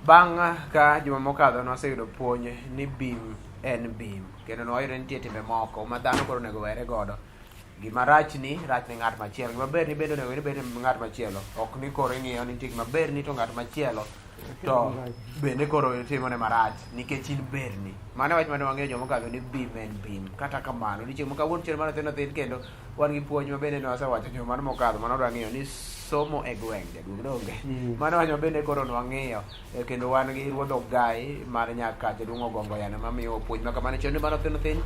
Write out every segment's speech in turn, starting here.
Bang' ka juma mokadho nwaseyudo puonj ni bim en bim kendo nwayudo ni nitie timbe moko ma dhano koro onego were godo. Gima rach ni rach ne ng'at machielo, gima ber ni bende onego ni bed ne ng'at machielo. Ok ni koro ing'iyo ni nitie gima ber ni to ng'at machielo to bende koro itimone marach nikech in berni. Mano e wach mane wang'eyo joma okadho ni bim en bim. Kata kamano, odiochieng' ma kawuono chieng' mar othin othin kendo wan gi puonj ma bende ne wasewacho juma mano mokadho mano wadwa ng'iyo ni somo e gweng' jaduong' donge. Mano wach ma bende koro nwang'iyo kendo wan gi ruodh ogai mar nyaka jaduong' Ogongo Yano mamiyo puonj ma kamano chenro mar othin othin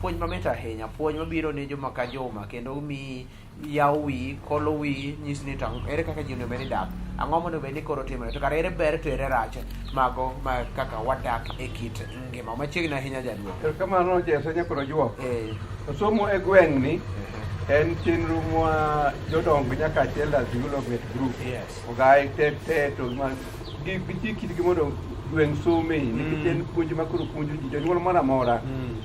puonj mamit ahinya puonj mabiro ne juma ka juma kendo miyi yawo wiyi kolo wiyi nyisi ni to ere kaka ji onego bed ni dak ang'o monego bed ni koro timore to kara ere ber to ere rach mago ma kaka wadak e kit ngima machiegni ahinya jaduong' Erokamano Jesse Nyakoro Juok. Somo e gweng'ni en chenro ma jodong nyaka achiel as development group. Yes. Ogai te te to ma gi gi kitgi mondo gweng' some nikech en puonj ma koro puonjo ji jonyuol moro amora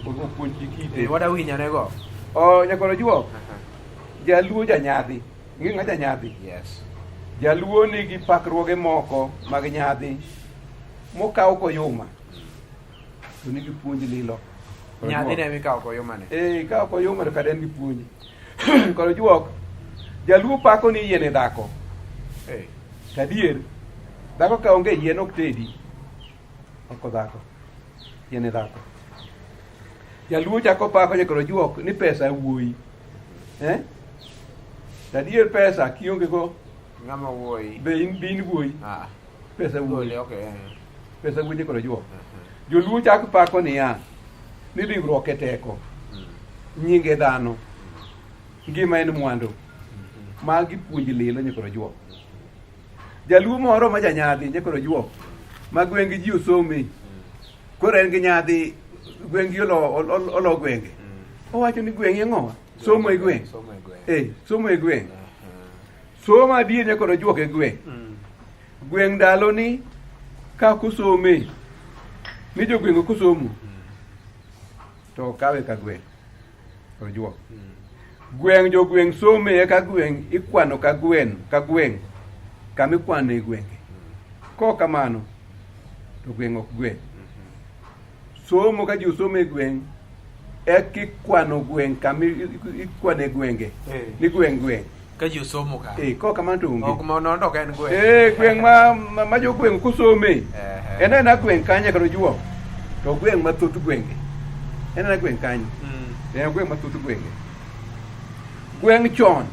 opuonj ji kite. Wada winyanego. Oh, Nyakoro Juok. Jaluo janyadhi. Ing'e ng'a janyadhi? Yes. Jaluo nigi pakruoge moko mag nyadhi mokaw koyuma to nigi puonj lilo. Nyadhi ne mikawo koyuma ne. Eh, ikawo koyuma to kata en gi puonj. Koro juok, jaluo pako ni yien e dhako. Eh. To adier, dhako ka onge yien ok tedi. Ok dhako. Yien e dhako. Jaluo chako pako nyakoro juok ni pesa wuoyi. Eh? To adier pesa kionge go Ng'ama wuoyi. be in be in wuoyi. Ah. Pesa wuoyi. Gole okay. Pesa wuoyi nyakoro juok. Joluo chako pako niya ni riwruok e teko. Nyinge dhano. Ngima en mwandu. Magi puonj lilo nyakoro juok. Jaluo moro ma janyadhi nyakoro juok ma gweng' ji osome. Koro en gi nyadhi gweng' gi olo gwenge. Owacho ni gweng' ang'owa? Somo e gweng'. Somo e gweng'. Eh, somo e gweng'. Somo adier nyakoro juok e gweng'. Gweng' ndalo ni ka ok osome ni jogweng' ok osomo to okawe ka gweng' ojuok. Gweng' jogweng' some eka gweng' ikwano ka gweng' ka gweng' kama ikwano e gwenge. Kok kamano to gweng' ok gweng'. Somo ka ji osomo e gweng' eka ikwano gweng' kama ikwano e gwenge ni gweng' gweng'. Ka ji osomo ka. Eh, kok kamano to onge. Ok ma nondo ok en gweng'. Eh, gweng' ma jogweng' ok osome. Ehe. En ena gweng' kanyo kata ojuok. To gweng' mathoth gwenge. En ena gweng' kanyo. En gweng' mathoth gwenge. Gweng' chon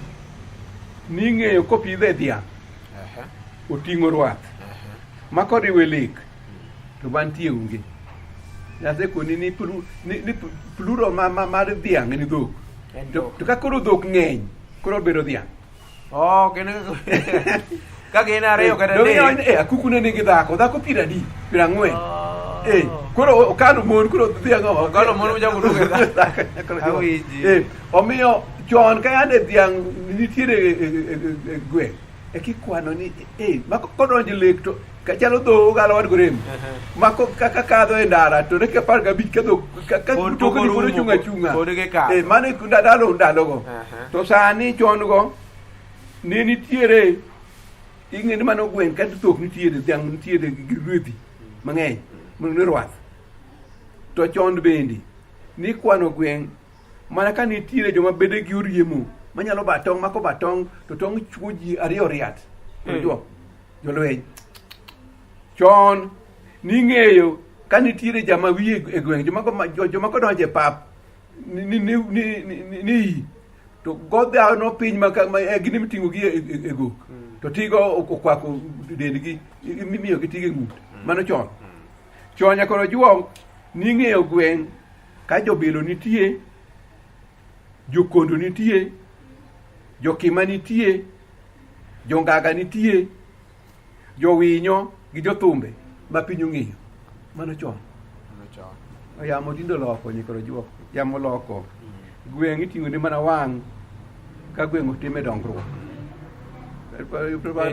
ning'eyo kopidhe dhiang' Ehe. oting'o rwath ma koriwe lek to mantie onge. Nasekoni ni ni plural mar dhiang' en dhok. En To, dhok. to ka koro dhok ng'eny, koro bedo dhiang'. Oh, kendo ka gin ariyo kata Donge adek. akuku ne nigi dhako, dhako piero adi? Piero ang'wen. Oh. Koro okano mon, koro dhiang' Okano mon mochako luongo e dhako. Awinji. Omiyo chon ka yande dhiang' nitiere e gweng', e kikwano ni ma kodonjo lek to kachalo dho ogala wadgo rem. Ma kaka kadho e ndara to dakika 15 ka dhok ka Pod mtokni pok pod orumo, ochung' achung'a. pod gikadho. Mano e ndalo ndalogo. To sani chon go ne nitiere ing'e ni mano gweng' ka dhok nitiere dhiang' nitiere gi rwedhi mang'eny mondo ni rwath. To chon bende nikwano gweng' mana ka nitiere joma bede gi oriemo manyalo ba tong' mako ba tong' to tong' chuo ji ariyo riat. Jolweny. Chon ning'eyo ka nitiere jama wiye e gweng' joma kodonjo e pap ni to go dhano piny ma gin emiting'o gi e gok to tigo okwako dendgi imiyo gi tigo e ng'ut. Mano chon. Chon nyaka ojuog ning'eyo gweng' ka jobilo nitie, jokondo nitie, jokima nitie, jongaga nitie, jowinyo gi jothumbe ma piny ong'eyo. Mano chon. Mano chon. Yamo tinde oloko nyikoro juok. Yamo oloko. Gweng' iting'o ne mana wang' ka gweng' otime dongruok.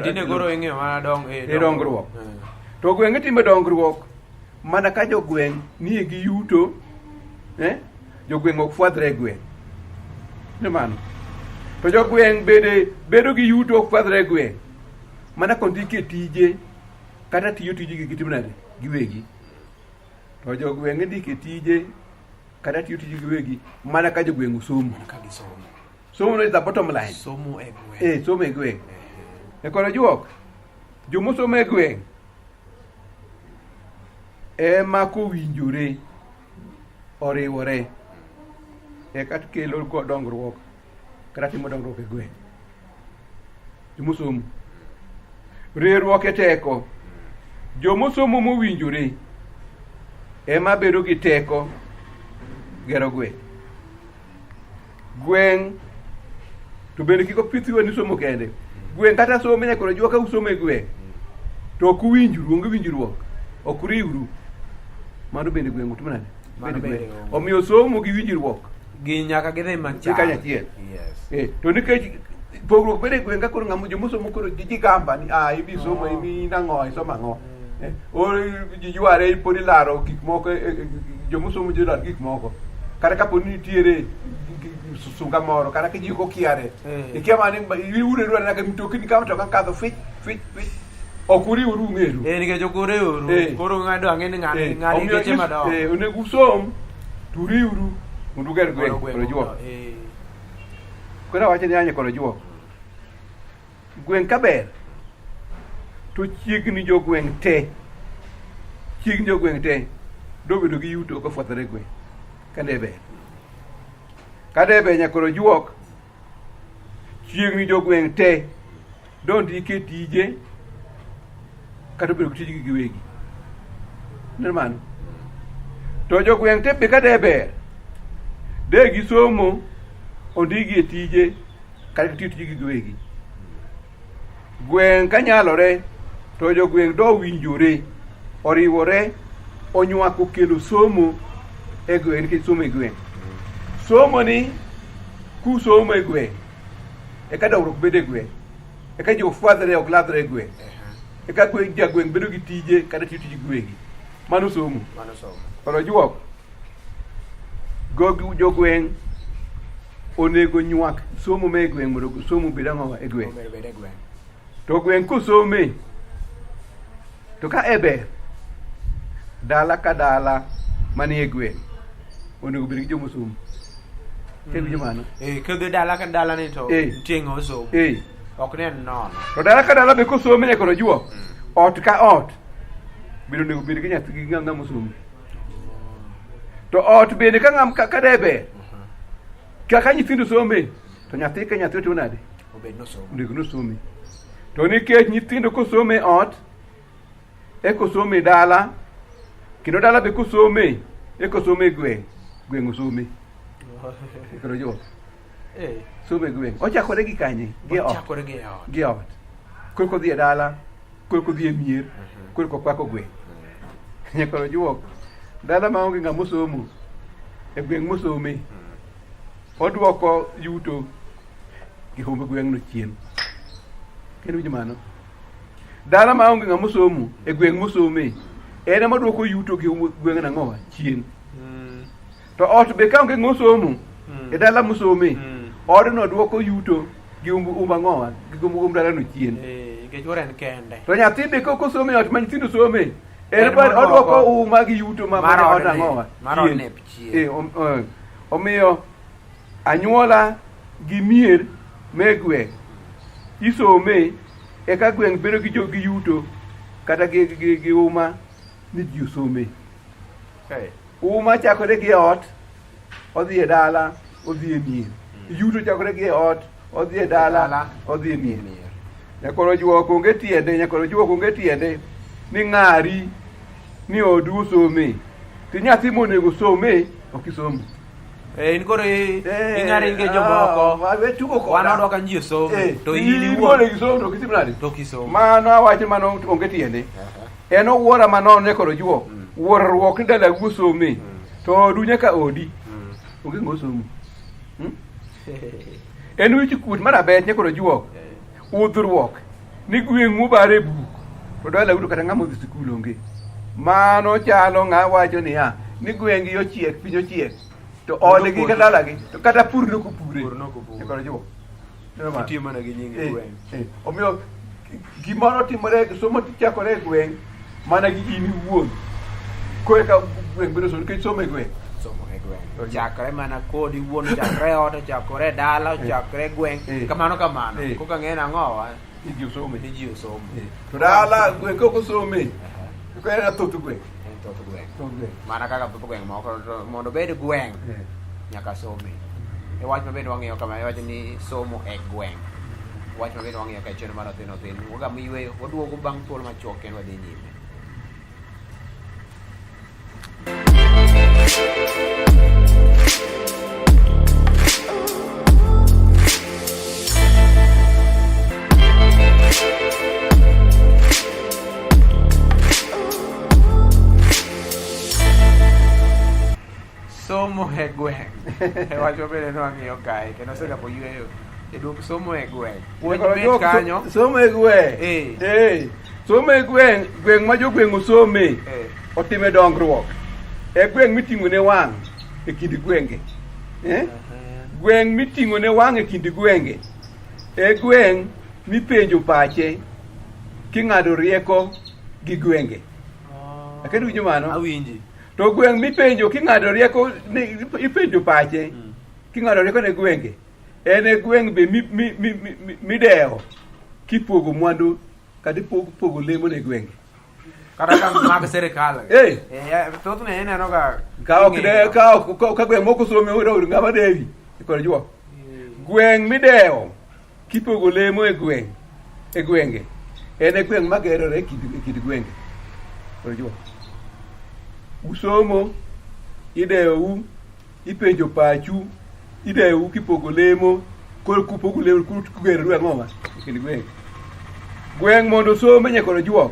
Tinde koro ing'iyo mana dong e dongruok. To gweng' itime dongruok mana ka jogweng' nie gi yuto, jogweng' ok fwadhre e gweng'. Ni mano. To jogweng' bende bedo gi yuto ok fwadhre e gweng'. Mana kondike tije kata tiyo tijegi gitim nade giwegi. To jogweng' indike tije kata tiyo tijegi giwegi mana ka jogweng' osomo. Mana ka gisomo. Somo no is the bottom line. Somo e gweng'. Eh, somo e gweng'. E koro juok, jomosomo e gweng' ema kowinjore oriwore eka kelo go dongruok kata timo dongruok e gweng'. Jomosomo. Riwruok e teko. Jomosomo mowinjore ema bedo gi teko gero gweng'. Gweng' to bende kik opith ni somo kende. Gweng' kata somo nyaka koro ka usomo e gweng' to ok uwinjru, onge winjruok, ok uriwru. Mano bende gweng' utimo nade? Mano Bende bende gweng'. onge. Omiyo somo gi winjruok Gi nyaka gidhi machal. Dhi kanyachiel. Yes. Eh, to nikech pogruok bede e gweng' ka koro ng'ama jomosomo koro ji gamba ni ah ibi somo Oh. ibi nang'o isomo ang'o. Eh, o ji yware pod ilaro gik moko eh, eh, jomosomo ji lar gik moko. Kata kapo ni nitiere sunga moro kata ka ji ok okiare. Eh. Ikia mane iure dwar nyaka mtokni ka mtoka kadho fich fich fich. Ok uriwru ung'eru. Eh, nikech ok uriwru. Eh. Koro ng'ado ang'e ni ng'ani Eh, ng'ani omiyo geche madongo. onego usom to uriwru mondo uger gweng' Mondo gweng' kod ojuok. mondo- eh. Koro awacho ni anye kod ojuok. Gweng' ka ber to chiegni jogweng' te chiegni jogweng' te dobedo gi yuto kofwadhore e gweng' ka ne ber. Ka ne ber nyakoro ojuok chiegni jogweng' te dondike tije kata obedo gi tijgi giwegi. Neno mano? To jogweng' te be ka de ber, de gisomo, ondikgi e tije, kata gitiyo tijgi giwegi. Gweng' kanyalore, to jogweng' do winjore, oriwore, onywako kelo somo e gweng' nikech somo e gweng'. Somo ni kusomo e gweng' eka dongruok bedo e gweng', eka ji ofwadhre ok ladhre e gweng'. Eka gweng' jagweng' bedo gi tije kata tiyo tij giwegi. Mano somo. Mano somo. Koro juok go jogweng' onego nywak somo ma e gweng' mondo somo obed ang'owa e gweng'. Omedo bedo e gweng'. To gweng' kosome to ka e ber dala ka dala manie gweng' onego bed gi jomosomo. Kewinjo mano? Eh, kodhi dala ka dala ni to Eh. nitie ng'ama osomo. Eh. Ok ni en nono. To dala ka dala be kosome nyaka ojuok. Ot ka ot bende onego bed gi nyathi gi ng'ama osomo. To ot bende ka ng'am ka ka debe kaka nyithindo some to nyathi ka nyathi otimo nade? Obed nosomo. Onego nosome. To nikech nyithindo kosome e ot eka osome e dala kendo dala be kosome eka osome e gweng' gweng' osome. Koro jo Eh. somo e gweng' ochakore gi kanye? Gi e ot. Ochakore gi e ot. Gi e ot. Korka odhi e dala, korka odhi e mier, korka okwako gweng'. Nyaka ojuok. Dala maonge ng'ama osomo, e gweng' mosome, odwoko yuto gi humb gweng'no chien. Kendo winjo mano? Dala maonge ng'ama osomo, e gweng' mosome, en ema odwoko yuto gi humb gweng'no ang'owa? Chien. To ot be ka onge ng'ama osomo, e dala mosome, odno dwoko yuto gi umb umb ang'owa? Gi umb umb dalano chien. Eh, nikech koro en kende. To nyathi be kok osomo e ot ma nyithindo some, en En ba modwoko odwoko uma gi yuto ma mar mane od odni, ang'owa? mar Chien. odni chien. Eh, omiyo anyuola gi mier me gweng' isome eka gweng' bedo gi jo gi yuto kata gi, gi, gi uma ni ji osome. Eh. Uma chakore gi e ot, odhi e dala, odhi e mier. Yuto chakore gi e ot, odhi e dala, Dala, odhi e mier. mier. Nyakoro juok onge tiende, nyakoro juok onge tiende ni ng'ari ni odu osome. Ti nyathi monego some ok isomo. Eh, in koro Eh, ing'are in gi jomoko. ah, we tugo koda. Wan odwa ka ji osomo. Eh, To in in iwuon monego isom to ok itim nade? to ok isomo. Mano awacho mano onge tiende. En owuora manono nyakoro juok. Wuorruok ni dalau osome. To odu nyaka odi. Onge ng'o osomo. Hmm? En wich kuot mar abech nyakoro juok. Udhruok ni gweng'u bare buk. To dalau to kata ng'ama odhi sikul onge. Mano chalo ng'a wacho niya ni gweng'gi ochiek piny ochiek. To odgi kata dalagi, to kata pur nok opure. Pur nok opure. Nyakoro juok. Neno mano? Itiyo mana gi nying Eh, gweng'. eh. Omiyo gimoro timore, somo chakore e gweng' mana gi in iwuon. Koro eka gweng' bedo somo nikech somo e gweng'. Somo e gweng'. Chakre mana kodi wuon, chakre e ot, chakre e dala, chakre e gweng'. Eh. Kamano kamano. Eh. Koka ng'e nang'owa Ni ji osome. ni ji osomo. Eh. To dala gweng' kok osome, to en thoth gweng'. En thoth gweng'. Thoth gweng'. Mana kaka thoth gweng' moko to mondo obed gweng' Eh. nyaka some. E wach ma bende wang'iyo kama iwacho ni somo e gweng'. Wach ma bende wang'iyo ka e chenro mar Othin Othin. Wagamo yweyo, waduogo bang' thuolo machuok kendo wadhi nyime. Somo e gweng'. E wach ma bende nwang'iyo kae kendo osegamo yweyo. Jaduong' somo e gweng'. Puonj Koro bet jok kanyo. Somo e gweng'. Eh. Eh. Somo e gweng', gweng' ma jogweng' osome. Eh. Otime dongruok. E gweng' miting'o ne wang' e kind gwenge. Eh? Gweng' miting'o ne wang' e kind gwenge. E gweng' mipenjo pache king'ado rieko gi gwenge. Akedo winjo mano? Awinji. To gweng' mipenjo king'ado rieko ni ipenjo pache king'ado rieko ne gwenge en e gweng' be midewo kipogo mwandu kata ipogo lemo ne gwenge. Kata ka mag sirikal. Eh. Eh, thothne ineno ga Ka ok de ka ok ka gweng' moko some oro ng'ama dewi kod juok. Gweng' midewo kipogo lemo e gweng' e gwenge en e gweng' magerore e kind gwenge. Kod juok. Usomo idewou ipenjo pachu idewou kipogo lemo koro kupogo lemo koro kugeroru ang'owa e kind gwenge. Gweng' mondo osome nyaka ojuok.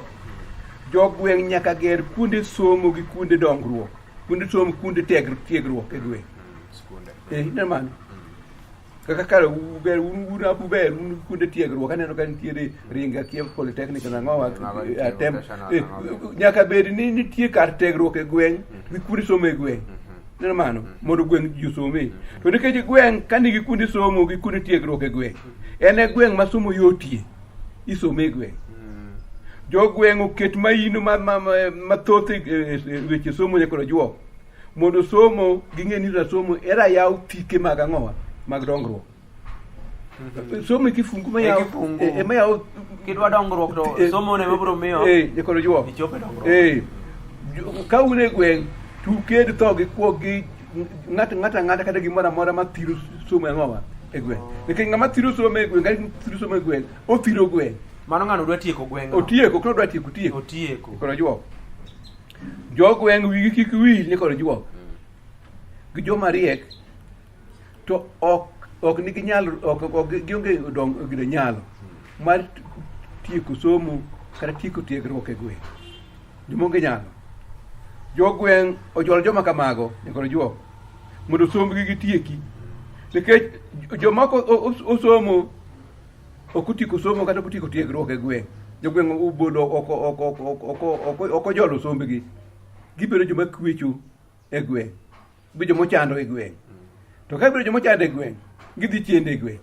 Jogweng' nyaka ger kuonde somo gi kuonde dongruok, kuonde somo, kuonde tiegruok e gweng'. Skunde. Eh, ineno mano? Kaka kare uber un un uber un kuonde tiegruok aneno ka nitiere Ringa Kiev Polytechnic nang'owa Mago nitie atem vocational, eh, nang'o. nyaka bed ni nitie kar tiegruok e gweng' gi kuonde somo e gweng'. Ineno mano? Mondo gweng' ji osome. To nikech gweng' ka nigi kuonde somo gi kuonde tiegruok e gweng', en e gweng' ma somo yotie. Isome e gweng'. Jogweng' oket maino mathoth e weche somo nyaka ojuok. Mondo somo ging'e ni somo era yaw thike mag ang'owa mag dongruok. Somo e kifungu ma E yaw kifungu. ema yaw Kidwa dongruok to somo ne biro miyo nyaka ojuok. ichop e dongruok. Eh, ka un e gweng' to uked tho gi kuo gi ng'ato ng'ato ang'ata kata gimoro amora ma thiro somo e ang'owa e gweng'. Nikech ng'ama thiro somo e gweng' kata thiro somo e gweng' othiro gweng'. Mano ng'ano dwa tieko gweng'. Otieko, koro odwa tieko, otieko. Otieko. Koro ojuok. Jogweng' wigi kik wil ni koro ojuok. Gi joma riek to ok ok nigi nyalo ok ok gionge dong gine nyalo mar tieko somo kata tieko tiegruok e gweng'. Joma onge nyalo. Jogweng' ojwal joma kamago nyaka ojuok mondo sombgi gitieki. Nikech joma ok osomo ok otieko somo kata ok otieko tiegruok e gweng'. Jogweng' obolo ok ok ok ok ok ok ojolo sombgi. Gibedo joma kwecho e gweng'. Gibedo joma ochando e gweng'. To ka gibedo joma ochando e gweng', gidhi chendo e gweng'.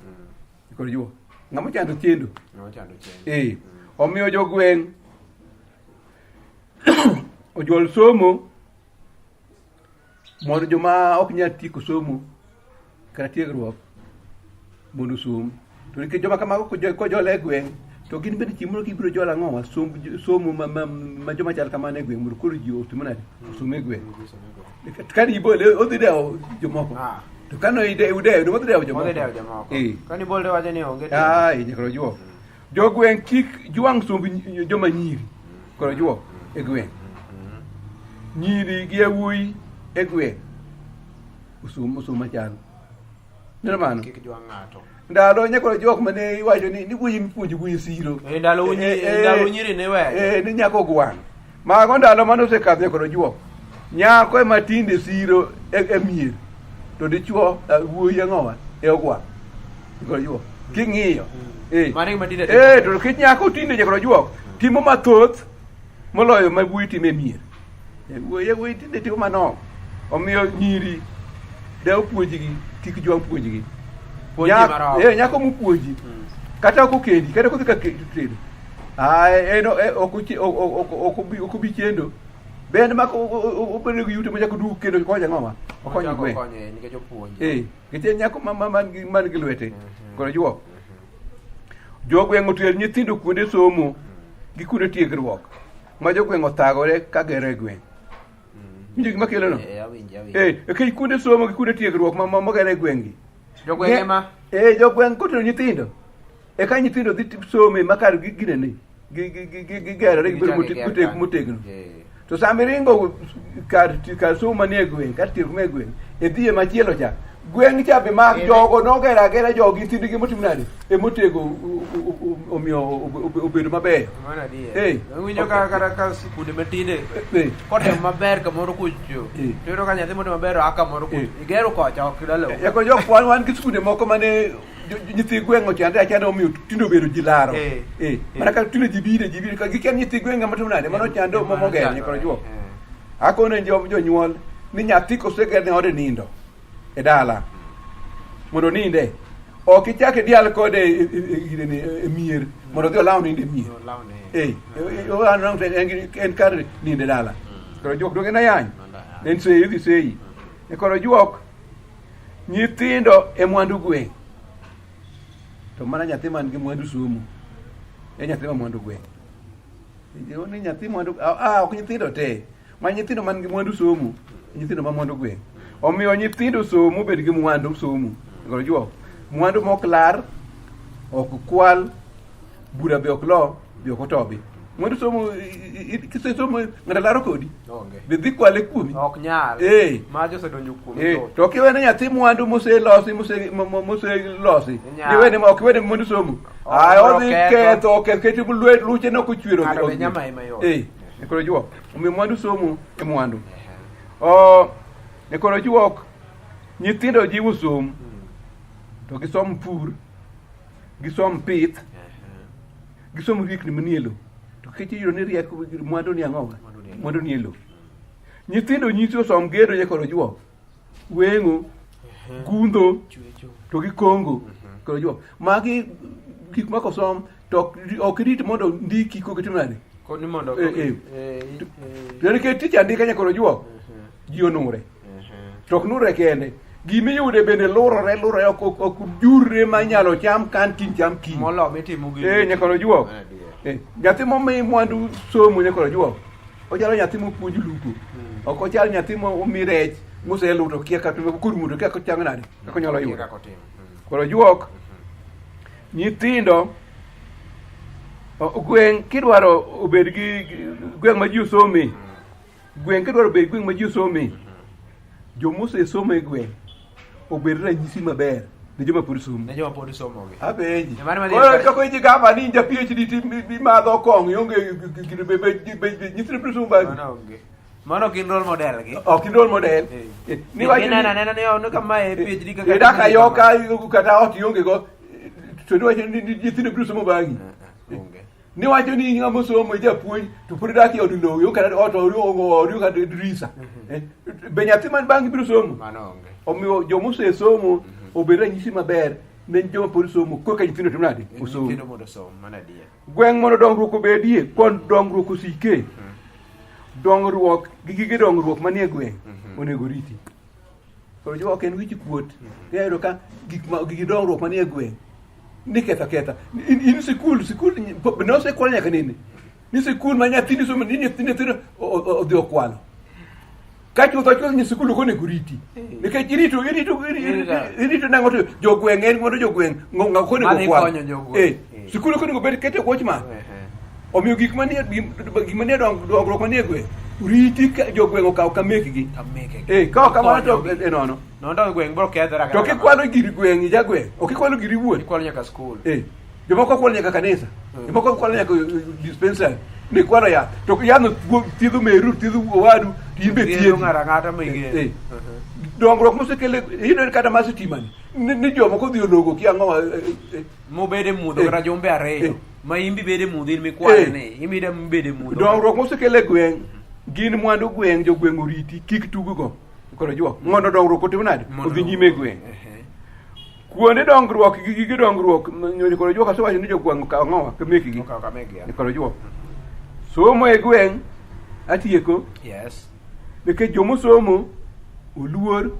Koro juo. Ng'ama ochando chendo. Ng'ama ochando chendo. Eh. Omiyo jogweng' ojuol somo mondo joma ok nyal tieko somo kata tiegruok mondo osom. To nikech joma kamago kojol e gweng' to gin bende chieng' moro gibiro jolo ang'owa somo ma joma chal kamano e gweng' mondo koro ji otim nade osom e gweng'. Ka ibole odhi dewo jomoko. Ah. To kano udewo to odhi dewo jomoko. Odhi dewo jomoko. Eh. Kani bolde wacho ni onge. Ai, nyaka ojuok. Jogweng' kik jwang' somb joma nyiri kod ojuok e gweng'. Nyiri gi yawuoyi e gweng' osom osom machal. Neno mano? Kik jwang' ng'ato. Ndalo nyaka ojuok mane iwacho ni wuoyi mipuonjo wuoyi siro. E ndalo ndalo nyiri ne weyo. Eh, ni nyako ogwang'. Mago ndalo mane osekadho nyaka ojuok. Nyako ema tinde siro e mier. To dichuo wuoyi ang'owa e ogwang'. Nyaka ojuok. King'iyo. Eh. Mano gima tinde Eh, to nikech nyako tinde nyaka ojuok. Timo mathoth moloyo ma wuoyi timo e mier. Wuoyi tinde timo manok. Omiyo nyiri de opuonjgi kik jwang' puonjgi. Puonj Nyak- marom. Eh, nyako mopuonji kata ok okendi kata kodhi ka tedo. Ah, en ok ok ok obi ok obi chendo. Be en ma obedo gi yuto machako duog kendo konyo ang'owa? Okonyo Ochako gweng'. okonye nikech opuonje. Eh, nikech en nyako ma man gi lwete. Koro juok. Jogweng' oter nyithindo kuonde somo gi kuonde tiegruok ma jogweng' othagore ka gero e gweng'. Winjo gima kelo no? Eh, awinjo, awinjo. Eh, nikech kuonde somo gi kuonde tiegruok ma moger e gweng' gi. Jogweng' ema Eh, jogweng' kotero nyithindo. Eka nyithindo dhi some ma kar gi ginene. Gigerore gibedo Gichako giger kanyo. motegno. Eh. To sama iringo kar somo manie gweng', kar tiegruok manie gweng', idhi e machielo cha. Gweng' cha be mak Ere- jogo nogero agera jogi nyithindgi motim nade? Emotego omiyo obedo maber. Mano adier. Eh. Iwinjo ka kata ka sikunde matinde Eh, kotemo maber kamoro kucho. Eh. To iyudo ka nyathi motimo maber oa kamoro kucho. Eh. Igero kocha ok dalau. Yako jok wan gi skunde moko mane nyithi gweng' ochande achanda omiyo tinde obedo ji laro. Eh. Eh. Mana ka tinde ji bire ji bire ka gikia nyithi gweng' ng'ama timo nade mano ochando Mano mogero ochandore. nyikoro juok. Eh. Akone jonyuol ni nyathi kosegerne ode nindo e dala mondo oninde ok ichak idial kode e mier mondo odhi olaw nindo e mier. Olaw ne. Eh, olaw nindo en kar nindo e dala. Koro juok donge en ayany. En seyi odhi seyi. E koro juok nyithindo e mwandu gweng'. To mana nyathi man gi mwandu somo. E nyathi ma mwandu gweng'. Ni nyathi mwandu ah ok nyithindo te. Ma nyithindo man gi mwandu somo, nyithindo ma mwandu gweng'. Omiyo nyithindo somo bed gi mwandu somo. Koro juok mwandu mok lar, ok kwal, bura be ok lo, be ok otobi. Mwandu somo kisesomo ng'ato laro kodi. Onge. Be dhi kwale kuomi. Ok nyal. Eh. Majo osedonjo kuomi. Eh, chuth. to kiwene nyathi mwandu moselosi moselosi Inyalo. iwene ma ok iwene mwandu somo Ok, ay biro odhi ketho. ketho oketh kete lwet luche nok ochwero Ng'ato be nyama ema yot. eh e koro juok omiyo mwandu somo e mwandu o e koro juok nyithindo jiwo som to gisom pur gisom pith gisom riekni manie lo to kech iyudo ni riek mwandu ni ang'owa Mwandu ni e lo. mwandu ni e lo nyithindo nyisi osom gedo ye koro juok weng'o gundho Chwecho. to gi kongo koro juok magi gik ma kosom to ok irit mondo ndiki koka itimo nade Koni mondo Eh, eh. eh, eh, to nikech tich andika nyakoro juok ji onure to ok nure kende gimiyude bende lurore lurore ok jurre ma inyalo cham kan kiny cham kiny Molo mitimo gi. Eh, nyakoro juok Mano adier. Eh, nyathi momi mwandu somo nyakoro juok ochalo nyathi mopuonj lupo ok ochal nyathi momi rech moseluto kia kata korumo to kia kochango nade kaka onyalo Kia yudo kaka otimo. Mm. koro juok nyithindo gweng' kidwaro obed gi gweng' ma ji osome gweng' kidwaro obed gweng' ma ji osome jomosesomo e gweng' obed ranyisi maber ne joma pod somo Ne joma pod somo gi. apenji E mano madhi- koro kaka iji gava ni in ja PhD ti imadho kong'o ionge nyithindo biro somo bang'i Mano onge. Mano gin role model gi. ok in role model Eh. Eh, ni wacho Gineno ni- anena ni ono kama e PhD kaka idak ayoka kata ot ionge go to niwacho ni nyithindo biro somo bang'i Onge. niwacho ni ng'ama osomo ijapuonj to pod idak e od lowo ionge kata ot ori kata dirisa Eh, be nyathi man bang'i biro somo Mano onge. omiyo jomosesomo obed ranyisi maber ne joma pod somo koka nyithindo timo nade osomo Nyithindo mondo osom, mano adier. gweng' mondo dongruok obedie kon dongruok osike dongruok gi gige dongruok manie gweng' onego riti koro jo ok en wich kuot iyudo ka gik ma gige dongruok manie gweng' ni ketho aketha in sikul sikul ne osekwal nyaka nene ni sikul ma nyathini somo ni nyathini odhi okwalo ka chutho chutho ni sikul ok onego riti nikech irito irito irito nang'o to jogweng' en mondo jogweng' ng'o ok onego Madhi kwal konyo jogweng'. Eh, sikul ok onego bed kete watchman omiyo gik manie gik manie dongruok manie gweng' riti ka jogweng' okaw ka mekgi Ka mekgi. eh ka ok kamano to e nono Nondo gweng' bro kethore to kikwalo gir gweng' ija gweng' ok ikwalo giri wuon Ikwalo nyaka skul. eh jomoko kwalo nyaka kanisa jomoko kwalo nyaka dispensary ni kwalo yath to yadhno thiedho meru thiedho owadu to in be Thiedho thiedhi ng'ato ang'ata ma igeno. Eh, eh. dongruok mosekele iyudo kata mar sitima ni ni jomoko odhi ologo kia ang'o Mobede mudho Eh. kata jumbe ariyo. Eh. Ma imbi bede mudho in mikwale Eh. ni. Imbi da bede mudho. dongruok mosekele gweng' gin mwandu gweng' jogweng' oriti kik tuggo Koro juok mondo dongruok otim nade? Mondo Odhi nyime e gweng'. Ehe. Kuonde dongruok gi gige dongruok nyocha koro juok asewacho ni jogweng' okawo ang'owa ka mekgi. Okawo ka mekgi, E koro juok. Somo e gweng' atieko Yes. nikech jomosomo oluor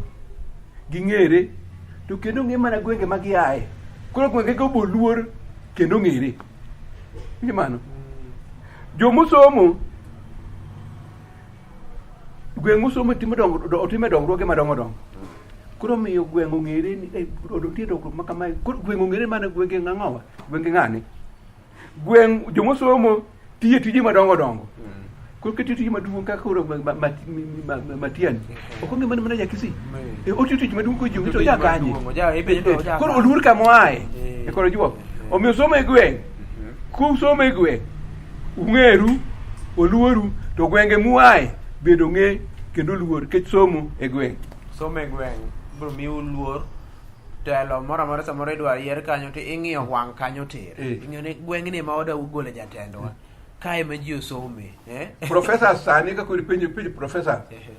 ging'ere to kendo ong'e mana gwenge ma giaye. Koro gwenge go bo luor kendo ong'ere. Winjo mano? Jomosomo gweng' mosomo timo otime dongruoge madongo dongo. Koro miyo gweng' ong'ere ni eh, nitie dongruok ma kamae. Koro gweng' ong'ere mana gwenge ng'ang'owa, gwenge ng'ane. Gweng' jomosomo tiye tije madongo dongo. Koro kitiyo tije maduong' kaka koro Matiang'i. Ok ong'e mana mana Jakisii. Eh, otiyo tich maduong' kojiwo to oja kanye. Eh, koro oluor kama oaye. Eh, koro juok. Omiyo somo e gweng'. Kusomo e gweng' ung'eru, oluoru, to gwenge muaye bende ong'e kendo oluor nikech somo e gweng'. Somo e gweng' biro miu luor telo moro amora samoro idwa yier kanyo to ing'iyo wang' kanyo tir. Eh. Ing'iyo ni gweng'ni ema wada gole jatendwa. Kae ema ji osome. Eh? Profesa sani ka koro ipenjo penjo profesa Ehe.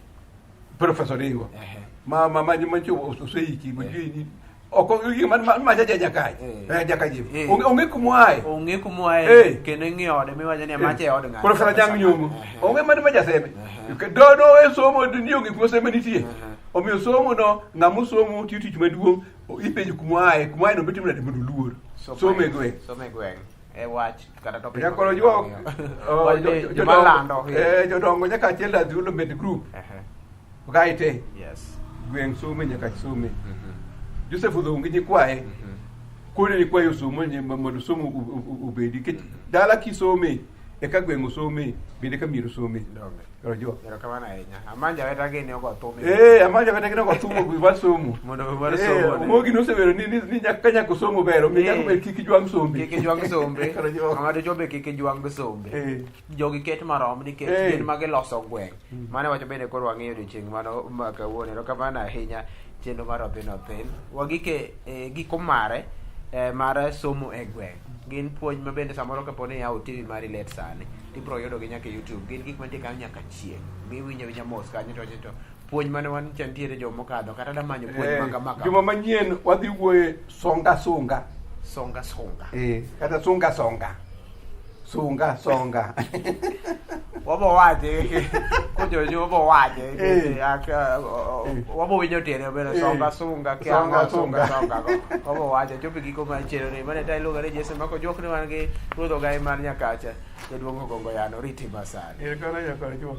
Profesa Oringo Ehe. ma ma ma ma cho oseiki ma ji ok onge man ma ma jaja jakaji Eh. eh jakaji Eh. onge onge kumoaye Onge kumoaye Eh. kendo ing'iyo ode miwacho ni macha e od ng'ato. Profesa Anyang' Nyong'o Ehe. onge man ma jaseme Ehe. do do e somo ni onge kuma seme nitie Ehe. omiyo somo no ng'ama osomo tiyo tich maduong' ipenjo kumoaye kumoaye no betimo nade mondo oluor somo e gweng' Somo e gweng'. E wach kata topic. Nyakoro juok oh, Wach ni joma lando. eh, jodongo nyaka achiel da development group Ehe. gaite Yes. gweng' some nyaka some Joseph Odhong gi nyikwaye kone nyikwaye osomo mondo somo obedi nikech dala kisome eka gweng' osome bende ka mier osome Donge. Koro juok Erokamano ahinya. Amanja weta gini ogo thum. Eh, amanja kata kina somo gwi mar somo. Mondo we mar Eh, somo ne. Omogi nosewero ni ni nyaka ka nyaka somo ber, omiyo Eh. nyaka bed kik ijwang' sombe. Kik ijwang' sombe. Koro juok. Ng'ama dichuo be kik ijwang' sombe. Eh. Jogi ket marom nikech Eh. gin ma giloso gweng'. Mano wacho bende koro wang'iyo odiochieng' mano ma kawuono. Erokamano ahinya chenro mar Othin Othin. Wagike e giko mare mar somo e gweng'. Gin puonj ma bende samoro kapo ni iyawo TV mari let sani, tibiro yudogi nyaka e YouTube. Gin gik mantie kanyo nyaka chieng'. Miwinjo awinja mos kanyo to wacho to puonj mane wan cha nitiere joma mokadho kata da manyo puonj Eh, ma kama kama. Juma manyien wadhi wuoye songa sunga. Songa songa. Eh, kata sunga songa. Sunga songa. Wabo wache. Kujojo wabo wache. Eh. Wabo winjo tiende bende Eh. songa sunga Songa, kiango sunga sunga. songa go. Wabo wache chopi giko mar chenro ni mane ta iluongo ni Jesse Mako Juok ni wan gi Ruoth Ogai mar Nyakacha jaduong' Ogongo Yano riti masani. Erokamano nyakwar Juok.